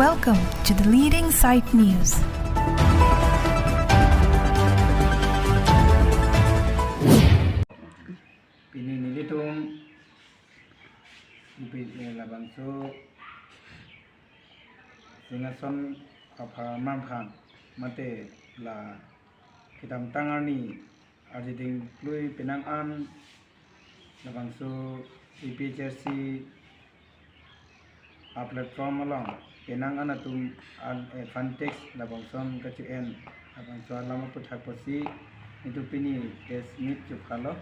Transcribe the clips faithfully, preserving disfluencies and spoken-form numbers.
Welcome to the leading site news. Pini nelitum ipi, eh, labangso Singhason apharman aphan mate la kedamtang arni arjiding plui penang an labangso A P H L C a-platform along penang an atum an, eh, fund tax labangson kache-en labangso alam aputhak pusi nelitum pini press meet chephallo.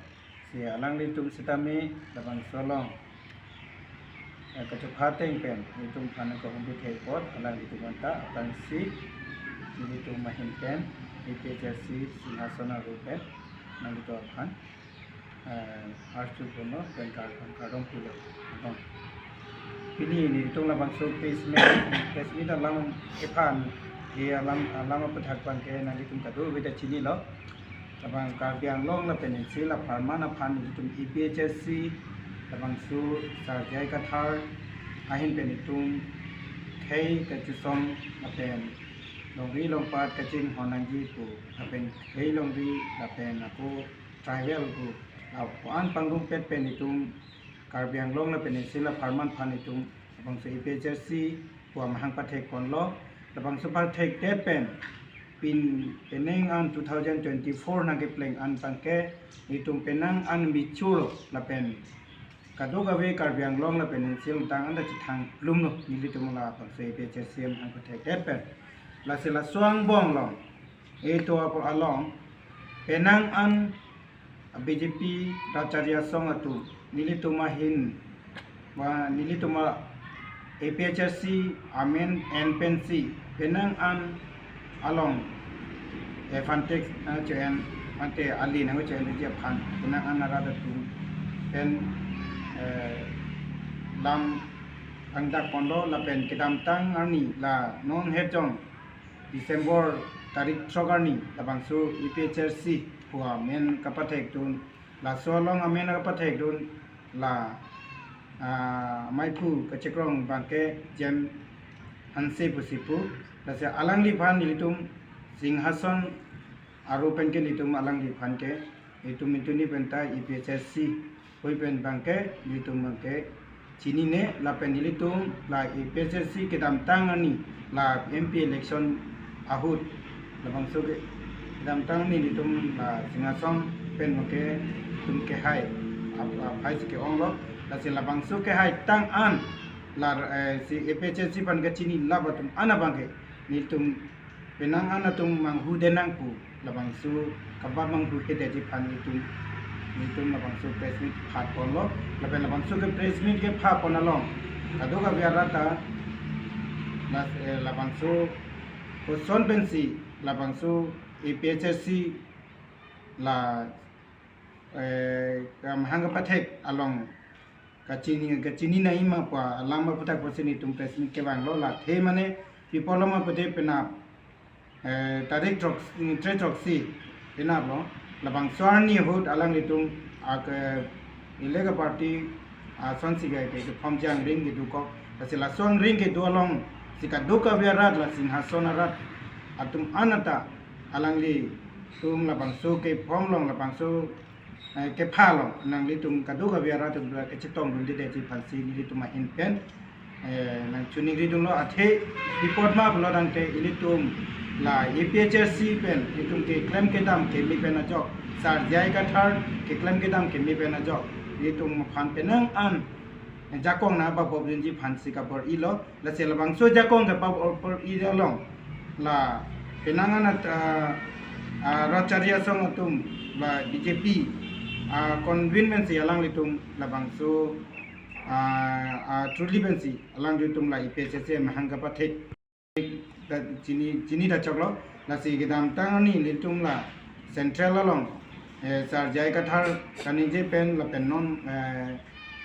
Si alanglitum sitame labangso along, eh, kachepha ateng pen nelitum aphan kahumpi thek apot alanglitum anta aphrangsi nelitum ahin pen A P H L C Singhason aru pen nanglitum aphan, eh, arju ponlo pen kar-, kardom pulo. Pini nelitum labangso press meet, press meet alam aphan, eh, alam, alam aputhak abangke nanglitum kadokave ta chinilo. Labang Karbi Anglong lapen N C Hills apharman aphan nelitum A P H L C labangso Sar J I Kathar ahin pen nelitum khei kachesong lapen longri longpat kachinghon nangji pu lapen khei longri lapen ako tribal pu ako-an pangrumpet pen nelitum Karbi Anglong lapen N C Hills apharman aphan nelitum labangso A P H L C pu amahang pathek ponlo. Labangso pathekdet pen pin penang an two thousand twenty-four nangkepleng an abangke nelitum penang an mature lapen kadokave Karbi Anglong lapen N C Hills adang anta chethang plumlo nelitum labangso A P H L C amahang pathekdet pen. Lasi laso angbong along, eto apo along penang an B J P rat charli asong atum nelitum ahin, ba nelitum A P H L C amen en pensi penang an along, eh, fund tax, eh, che-en, ante ali nang che-en ji aphan penang an arat atum pen, eh, lam angdak ponlo lapen kedamtang arni la non hetjong December tarik throk arni labangso A P H L C pu amen kapathekdun, laso along amen kapathekdun la, ah, maiphu kachekrong abangke Jem Hanse pusi pu, lasi alangliphan nelitum Singhason aru pen ke nelitum alangliphan ke nelitum nituni penta A P H L C hui pen abangke nelitum abangke chinine lapen nelitum la A P H L C kedamtang arni la M P election ahut labangso ke kedamtang arni nelitum la Singhason pen abangke nelitum kehai ap-, aphai si ke-onglo, lasi labangso kehaitang an la, eh, si A P H L C aphan kachini lap atum an abangke nelitum penang an atum manghude nang pu labangso kaba manghuhedetji aphan nelitum, nelitum labangso press meet phat ponlo, lapen labangso ke press meet kepha pon along kadokave arat ta la, eh, labangso koson pensi labangso A P H L C la, eh, amahang kapathek along kachini, kachini nangji ma pu alam aputhak pusi nelitum press meet kevanglo, la athe mane pi apotlo ma pute penap, eh, tarik throk, tre throksi penaplo, labangso arni ahut alanglitum ak, eh, ilega party asonsi ke, ke, keform ji angring kedokok, lasi laso angring kedo along si kadokave arat la Singhason arat atum an anta alanglitum labangso keform along labangso, eh, kepha along nanglitum kadokave arat atum kachetongdundedetji aphansi nelitum ahin pen, eh, nangchoningridunlo, athe pi apot ma pulo tangte ilitum la A P H L C pen itum keklem kedam keme pen ajok, Sar J I Kathar keklem kedam keme pen ajok ilitum aphan penang an jakong nangpabopdunji aphansi kabor-ilo. Lasi labangso jakong kepabor-i along la penang an at, ah, ah, rat charli asong atum la B J P, ah, convene pensi alanglitum labangso, ah, ah, truly pensi alanglitum la A P H L C amahang kapathek ta chini, chini ta choklo, lasi kedamtang arni nelitum la central along, eh, Sar J I Kathar kaningje pen lapen non, eh,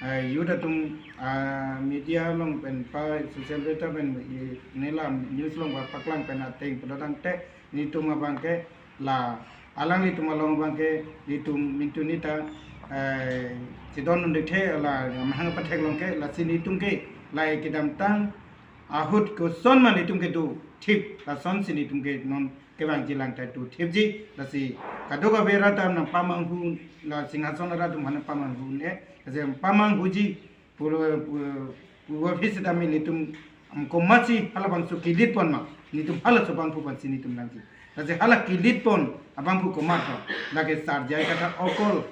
eh, youth atum, ah, media along pen pa social media pen, eh, nela news along pa paklang pen ateng pulo tangte nelitum abangke la alanglitum along abangke nelitum nituni ta, eh, chedondunde the la amahang pathek along ke, lasi nelitum ke la kedamtang ahut koson ma netum kedo thip, lasonsi netum ke non kevangji lang ta do thipji. Lasi kadokave arat ta nangpamanghu, la Singhason arat atum aphan nangpamanghu ne, lasi pamanghuji pulo, pu-, puvoiphit setame netum, um, komatsi halabangso ke-lead pon ma, netum halaso abangphu aphansi netum nangji. Lasi hala ke-lead pon abangphu komat lo, lake Sar J I Kathar, okol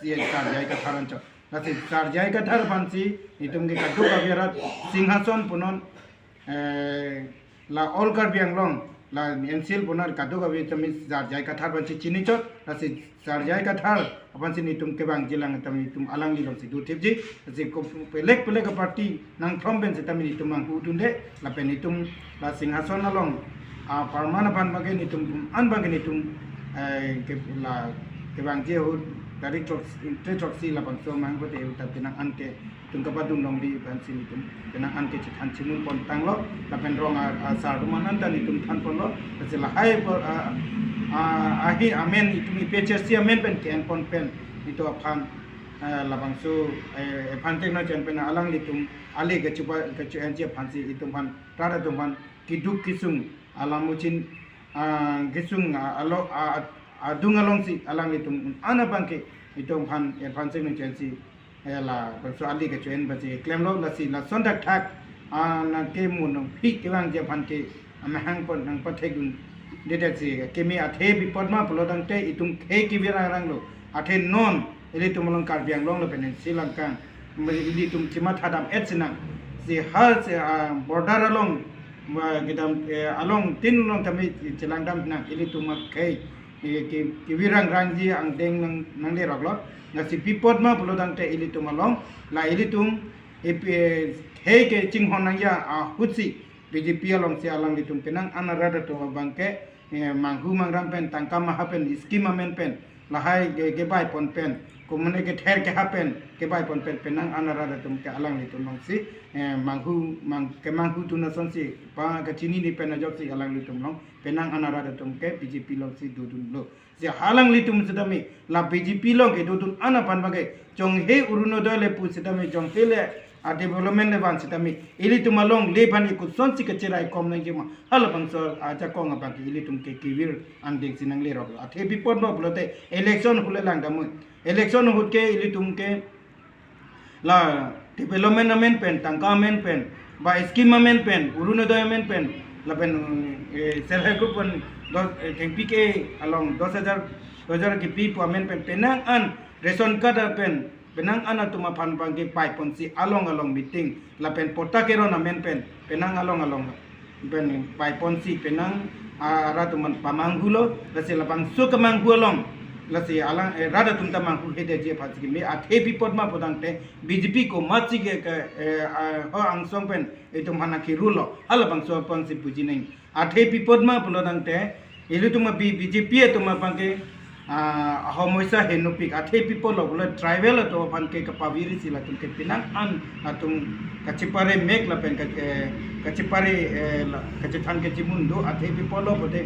si Sar J I Kathar anchot. Lasi Sar J I Kathar aphansi netum ke kadokave arat Singhason punon, eh, la all Karbi Anglong, la N C L punon kadokave tame Sar J I Kathar aphansi chinichot. Lasi Sar J I Kathar aphansi netum kevangji lang tame netum alangli alongsi do thipji. Lasi ko pelek pelek a-party nangthrom pen setame netum manghu dunde, lapen netum la Singhason along, ah, apharman aphan abangke netum an abangke netum, eh, ke la kevangji ahut tarik throksi, throksi labangso amahang pote ahut ta penang an ke netum kapadun longri aphansi netum penang an ke chethan chimun pon tanglo, lapen rong a, a sar atum an ta netum than ponlo. Lasi lahai apor, a, a, ahi amen, itum A P H L C amen pen ke-en pon pen netum aphan, eh, labangso, eh, aphan tekno chen pen alanglitum ali kechuba, kechu-enji aphansi itum aphan, rat atum aphan keduk kesung, alam uchin, ah, kesung, ah, alo, ah, adung alongsi alanglitum an abangke itum aphan, eh, aphan sing chensi, eh, labangso ali kechu-en abangsi klemlo. Lasi lason thakthak, ah, nangke mo nangphi kevangji aphan ke amahang pon nangpathek dundedet si keme athe pi apot ma pulo tangte itum khei kevirang rang lo. Athe non ilitum along Karbi Anglong lapen N C langkang, ilitum chimatha dam-et sinang. Si hal si, ah, border along, ma kedam, eh, along tin along tame chelang dam nang, ilitum akhei, eh, ke, kevirang rangji angdeng nang, nanglerok lo. Lasi pi apot ma pulo tangte ilitum along, la ilitum, eh, pi, eh, khei kechinghon nangji ahutsi B J P alongsi alanglitum penang an arat atum abangke, eh, manghu mangram pen, tangka maha pen, scheme amen pen, lahai ke, kebai pon pen, komane kether keha pen, kebai pon pen, penang an arat atum ke alanglitum alongsi, eh, manghu, mang, kemanghu dun asonsi, pa kachinine pen ajoksi alanglitum along, penang an arat atum ke B J P alongsi dodunlo. Si alanglitum setame, la B J P along kedo dun an aphan abangke, jonghe Orunodoi le pu setame, jonghe le a-development le van setame, ilitum along le aphan ikut sonsi kacherai kom nangji ma, halabangso ajakong abangke ilitum ke kevir angdeng si nanglerok lo. Athe pi apot ma pulote election ahut le lang damnoi. Election ahut ke ilitum ke la development amen pen, tangka amen pen, ba scheme amen pen, Orunodoi amen pen, lapen, eh, self help group pen, dos, eh, thengpi ke along dos hajar, dos hajar kepi pu amen pen, penang an ration card pen, penang an atum aphan abangke pai ponsi along along meeting, lapen patta keron amen pen, penang along along pen pai ponsi penang, ah, rat atum aphan pamanghulo. Lasi labangso kemanghu along, lasi alang, eh, rat atum ta manghuhedetji aphansi keme, athe pi apot ma pulo tangte B J P komatsi ke, ke, eh, ah, ho angsong pen itum aphan nangkerulo, halabangso aphansi buji nang. Athe pi apot ma pulo tangte, ilitum a-B-, B J P atum abangke, ah, ahomoisa henopik, athe pi apot lo pulo tribal atum aphan ke kapavirsi latum ke penang an atum kachepare mek lapen ka, eh, kachepare, eh, la, kachethan kachimun do, athe pi apot lo pulote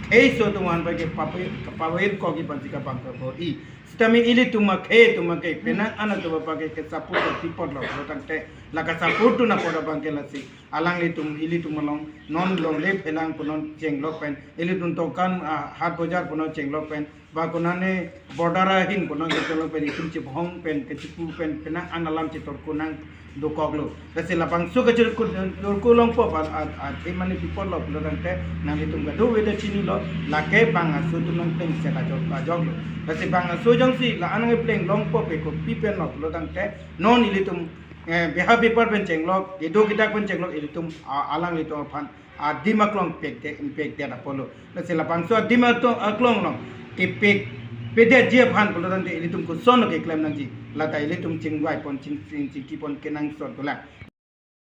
kheiso atum aphan abangke pape, kapavirkokji aphansi kabang kabo i. Setame ilitum akhei atum ke penang an atum abangke ke support pi apot lo pulo tangte, la ka support dun apot abangke lasi alanglitum, ilitum along non longle phelang punon chenglok pen, ilitum dokan, ah, hat bojar punon chenglok pen, ba konane border ahin punon chenglok pen, itum chibhong pen, kechipu pen, penang an alam chetorku nang dokoklo. Lasi labangso kechitorku longpo pa, a, a, athe mane pi apot lo pulo tangte, nanglitum kadokave ta chinilo, lake bang aso atum nangpleng set ajok, ajoklo. Lasi bang aso jongsi la-an nangpleng longpo pe kopi pen lo pulo tangte, non ilitum, eh, beha bepar pen chenglok, kedo kedak pen chenglok, ilitum, a, alanglitum aphan adim aklong pekdet, pekdet apotlo. Lasi labangso adim ato-, aklong along kepekpedetji aphan pulo tangte ilitum koson lo keklem nangji. Lata ilitum chingvai pon, ching, ching, chingki pon kenangsot dolang.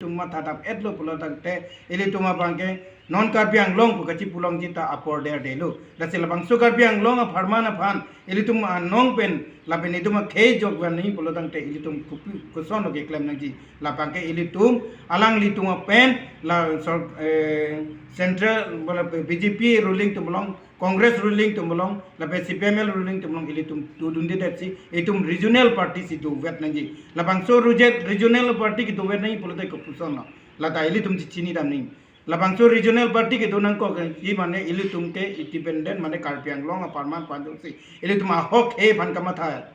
Itum matha dam-etlo pulo tangte, ilitum abangke non Karbi Anglong pu kachipu longji ta apor derdelo. Lasi labangso Karbi Anglong apharman aphan ilitum anong pen, lapen itum akhei jok van nangji pulo tangte ilitum kopi, koson lo keklem nangji. Labangke ilitum, alanglitum apen, la sor-, eh, central, bola B J P ruling atum along, Congress ruling atum along, lapen C P I M L ruling atum along, ilitum dodundedetsi, itum regional party si dovet nangji. Labangso ruje-, regional party kedovet nangji pulote kopuson lo. Lata ilitum chini dam ning. Labangso regional party kedo nangkok, i mane ilitum ke independent mane Karbi Anglong apharman aphan jongsi ilitum ahok he aphan kamatha.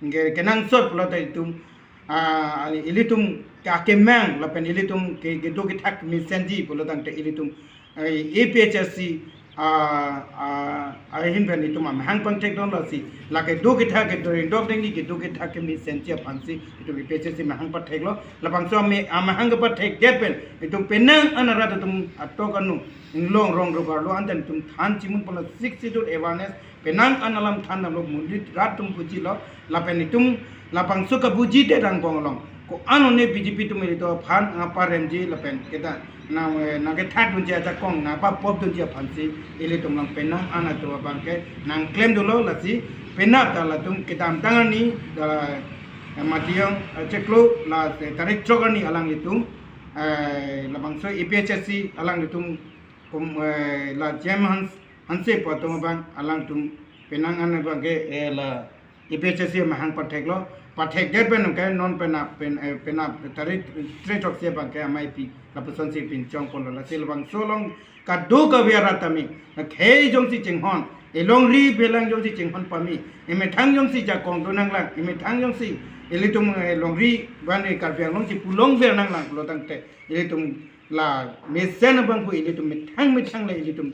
Nge kenangsot pulote itum, ah, ilitum ke akemang lapen ilitum ke kedo kethak mesenji pulotangte ilitum, eh, A P H L C, ah, ah, ahin pen itum amahang pangthekdun lasi, lake do kethak kedo indok dengni kedo kethak kemesenji aphansi itum A P H L C mahang patheklo. Labangso ame-, amahang kepathekdet pen itum penang an arat atum atok anu inglong rong rogar lo anten itum than chimun pala Sixth Schedule awareness penang an alam than damlo, monit rat atum bujilo, lapen itum labangso kabujidet angbong along ko-an one B J P atum ilitum aphan, ah, paremji lapen keta nang, eh, nangkethakdunji ajakong nangpapopdunji aphansi ilitum along penang an atum abangke nangklemdunlo. Lasi penap ta latum kedamtang arni, da, eh, Matiyong, eh, chiklo la, eh, tarik throk arni alanglitum, eh, labangso A P H L C alanglitum kum, eh, la Jem Hans-, Hanse pu atum abang alangtum penang an abangke, eh, la A P H L C mahang patheklo, pathekdet pen ke non penap pen, eh, penap tarik throk si abangke amei pi lapusonsi pinchongponlo. Lasi labangso along kadokave arat tame, khei jongsi chinghon, elongri belang jongsi chinghon pame, emethang jongsi jakong do nanglang, emethang jongsi ilitum, eh, longri bani Karbi Anglong si pulongver nanglang pulotangte ilitum la mesen abang pu ilitum methang methang le ilitum,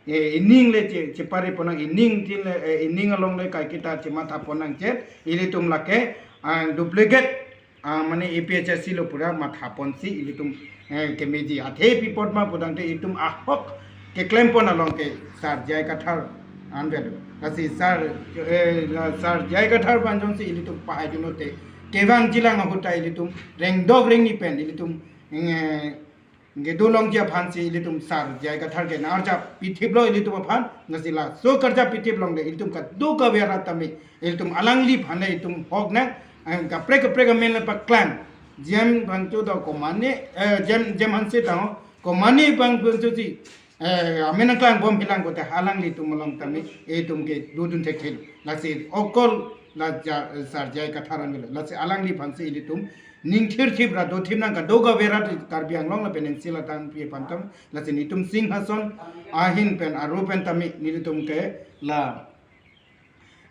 eh, ining le che, chepare ponnang, ining tin le, eh, ining along le kaiketa chematha ponnang che, ilitum lake, ah, duplicate, ah, mane A P H L C lo pura matha ponsi ilitum, eh, kemeji. Athe pi apot ma putangte itum ahok keklem pon along ke Sar J I Kathar anvet. Lasi Sar, eh, la Sar J I Kathar aphan jongsi ilitum pahai juno te kevang jilang ahut ta ilitum rengdok rengni pen ilitum, eh, kedo longji aphansi ilitum Sar J I Kathar ke nang-arjap pithiplo ilitum aphan. Lasi laso karjap pithip along le ilitum kadokave arat tame ilitum alangli aphan le itum hok nang, eh, kaprek kaprek amen le paklang. Jem Bangcho do komane, eh, Jem, Jem Hanse tang komane Bangcho si, eh, amen nangklangbom hilang kote alanglitum along tame itum ke dodun thekthe. Lasi okol la ja, Sar J I Kathar anvet. Lasi alangli aphansi ilitum ning thirthip ra dothip nang kadokave arat Karbi Anglong lapen N C latum pi aphan tam, lasi nelitum Singhason ahin pen aro pen tame nelitum ke la,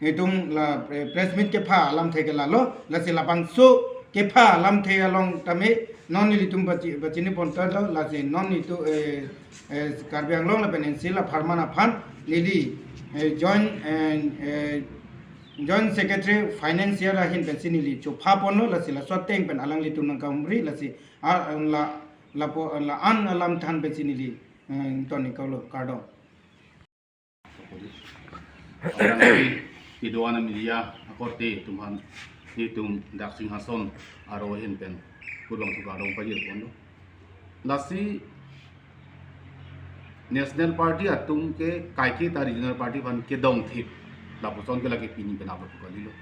nelitum la pre-, press meet kepha alamthe ke lalo. Lasi labangso kepha alamthe along tame non nelitum bachi-, bachini ponta do, lasi non nelitum, eh, eh, Karbi Anglong lapen N C la apharman aphan neli, eh, joint, eh, eh, Joint Secretary Financial ahin pensi neli chopha ponlo. Lasi laso ateng pen alanglitum nangkahumri. Lasi, ah, la, lapu, la-an alam than pensi neli, eh, ton ni kaulo, kardom. Aphrang kedo-an media akorte atum aphan nelitum dak Singhason aro ahin pen kurang tu kardom pajir ponlo. Lasi National Party atum ke kaiketa regional party aphan kedongthip lapuson ke lake pini penap lapu kalilo.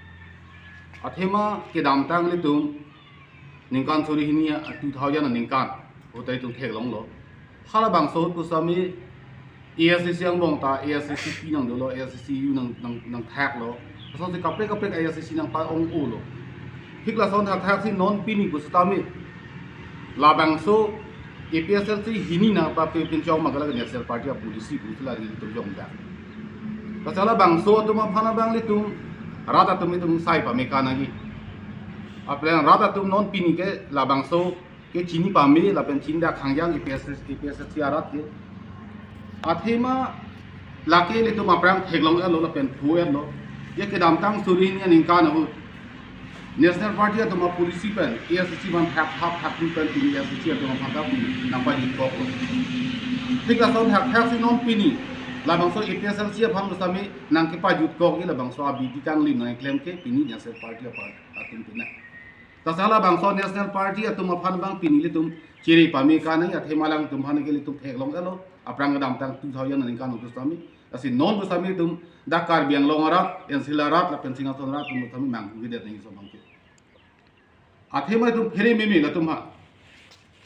Athema kedamtang ilitum ningkan suri hini, ah, two thousand aningkan ahut ta itum theklonglo. Halabangso ahut pusitame A S D C angbong ta A S D C P nang dolo, A S D C U nang, nang, nangthaklo. Lasonsi kaprek kaprek A S D C nangpa-ong-olo. Thik lason thakthak si non pini pusitame labangso A P H L C hini nangpape pinchong ma ke lake National Party a-policy pu si la ilitum jongda. Lasi labangso atum aphan abang ilitum rat atum itum sai pame kanagi. Aphrang rat atum non pini ke labangso ke chini pame lapen chini dak hangjang A P H L C, A P H L C arat ke. Athema lake ilitum aphrang theklong-etlo lapen phu-etlo. Ye kedamtang suri hini aningkan ahut National Party atum a-policy pen A S D C aphan thakthap thakthap pen pini A S D C atum aphan ta pini nangpajutkoklo. Thik lason thakthak si non pini labangso A P H L C aphan pusitame nangkepajutkokji, labangso abidi kanglim nangklem ke pini National Party aphan atum pina. Lasi labangso National Party atum aphan abang pini ilitum chiri pame kanai, athema alangtum aphan ke ilitum theklong-etlo, aphrang kedamtang two thousand aningkan ahut pusitame. Lasi non pusitame itum dak Karbi Anglong arat, N C arat, lapen Singhason arat atum pusitame manghukedet nangji ason abang ke. Athema itum phere meme latum ha.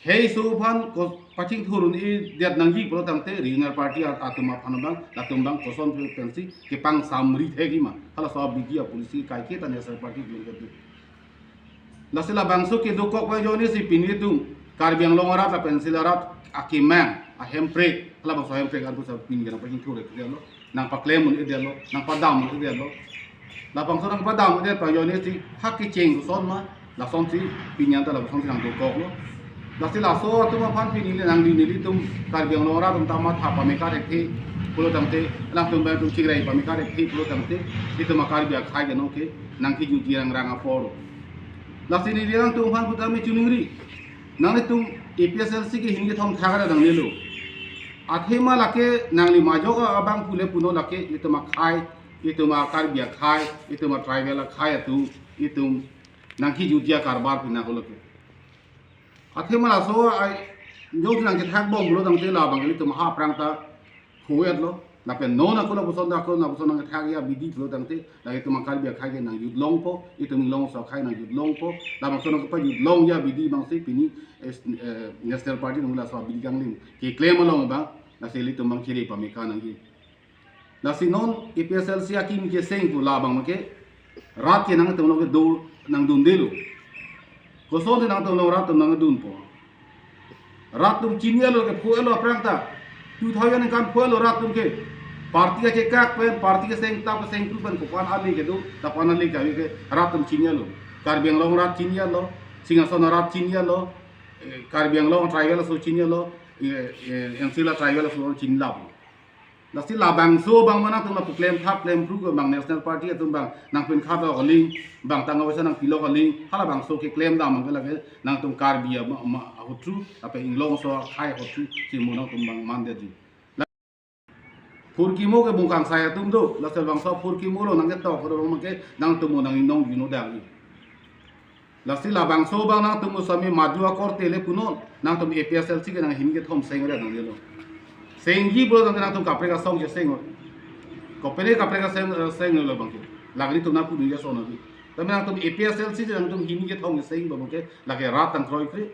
Heiso aphan ko pachingthur un-edet nangji pulotangte regional party at-, atum aphan abang, latum abang koson pensi kepangsamri thekji ma. Halaso abidi a-policy kaiketa National Party atum ke tu. Lasi labangso kedokok abang ajoine si pini itum Karbi Anglong arat lapen NC Hills arat akemang, ahemprek, halabangso ahemprek anphu sa pini ke nangpachingthur-ikdetlo, nangpaklem-ikdetlo, nangpadam-ikdetlo. Labangso nangpadam-ikdet pajone si hak kecheng koson ma, lasonsi pini anta labangso si nangdokoklo. Lasi laso atum aphan pini neli nangli nelitum Karbi Anglong arat atum ta matha pame kathekthe pulo tangte, alangtum bang atum chingrai pame kathekthe pulo tangte, itum a-Karbi akhei ke nonke nangkejutji rangrang apor. Lasi neli alangtum aphan putame choningri. Nanglitum APHLC ke hini kethom thakra nangnelo. Athema lake nangli majok abang pule punon lake itum akhei, itum a-Karbi akhei, itum a-tribal akhei atum, itum nangkejutji akarbar pina ko lake. Athema laso ai, jongsi nangkethakbom pulo tangte labang ilitum ha aphrang ta pho-etlo. Lapen non ako lapuson ta ako lapuson nangkethakji abidi pulo tangte, lake itum a-Karbi akhei ke nangjutlongpo, itum Inglongso akhei nangjutlongpo, labangso nangpajutlongji abidi abangsi pini, eh, eh, National Party nung laso abidi kanglim keklem along abang, lasi ilitum abang kiri pameka nangji. Lasi non APHLC akimi keseng pu labang ke rat ke nangtum along kedo nangdundelo. Kosonsi nangtum along rat atum nangdunpo? Rat atum chinilo ke pho-etlo aphrang ta. Two thousand ningkan pho-etlo rat atum ke. Party kachekak pen, party keseng ta keseng tu pen kopan ale kedo, lapu-an ale kave ke rat atum chinilo. Karbi Anglong rat chinilo, Singhason arat chinilo, eh, Karbi Anglong tribal aso chinilo, eh, eh, NC Hills tribal aso chinilo. Lasi labangso abang ma nangtum lapu klemthap klemphru ke bang National Party atum bang nangpinkhat lok aling, bang tangka poisa nangpilok aling, halabangso keklemdam abang ke lake nangtum Karbi ama, ama ahuthu, lapen Inglongso akhei ahuthu si mo nangtum bang mandetji. La-, phurkimo ke bung kangsai atum do, laso bangso phurkimo along nangketok abang ke nangtum mo nang inong juno dagi. Lasi labangso abang nangtum mo sami madu akorte le punon, nangtum APHLC ke nang hini kethom sengre nangnelo. Sengji pulo tangte nangtum kaprek asong je seng. Kopine kaprek aseng, eh, senglo abang ke. Lagri atum nangpu dunia sona bi. Tapi nangtum APHLC je nangtum hini kethom je seng abang ke, lake rat nangkroikre.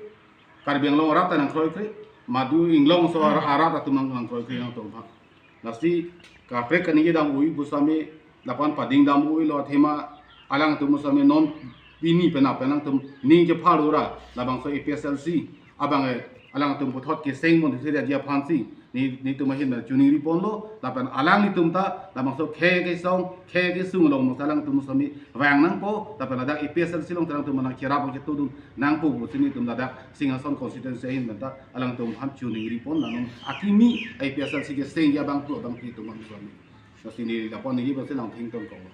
Karbi Anglong rat nangkroikre. Madu Inglongso ar-, arat atum nang, nangkroikre nangtum aphan. Lasi kaprek kaningje dam-oi pusitame lapu-an pading dam-oilo athema alangtum pusitame non pini penap alangtum ning kepharura labangso APHLC abang, eh, alangtum puthot keseng pon thiri aji aphansi ne, netum ahin na choningri ponlo lapen alanglitum ta labangso khei kesong khei kesung along mo alangtum pusitame vang nangpo lapen ladak APHLC along alangtum nangcherap ketodun nangpo pusi netum ladak Singhason constituency ahin pen ta alangtum aphan choningri pon, la non akimi APHLC kesengji abang pu abang ke itum abang suami. Lasi ne lapu-an ningje abang si nangthengtong kong.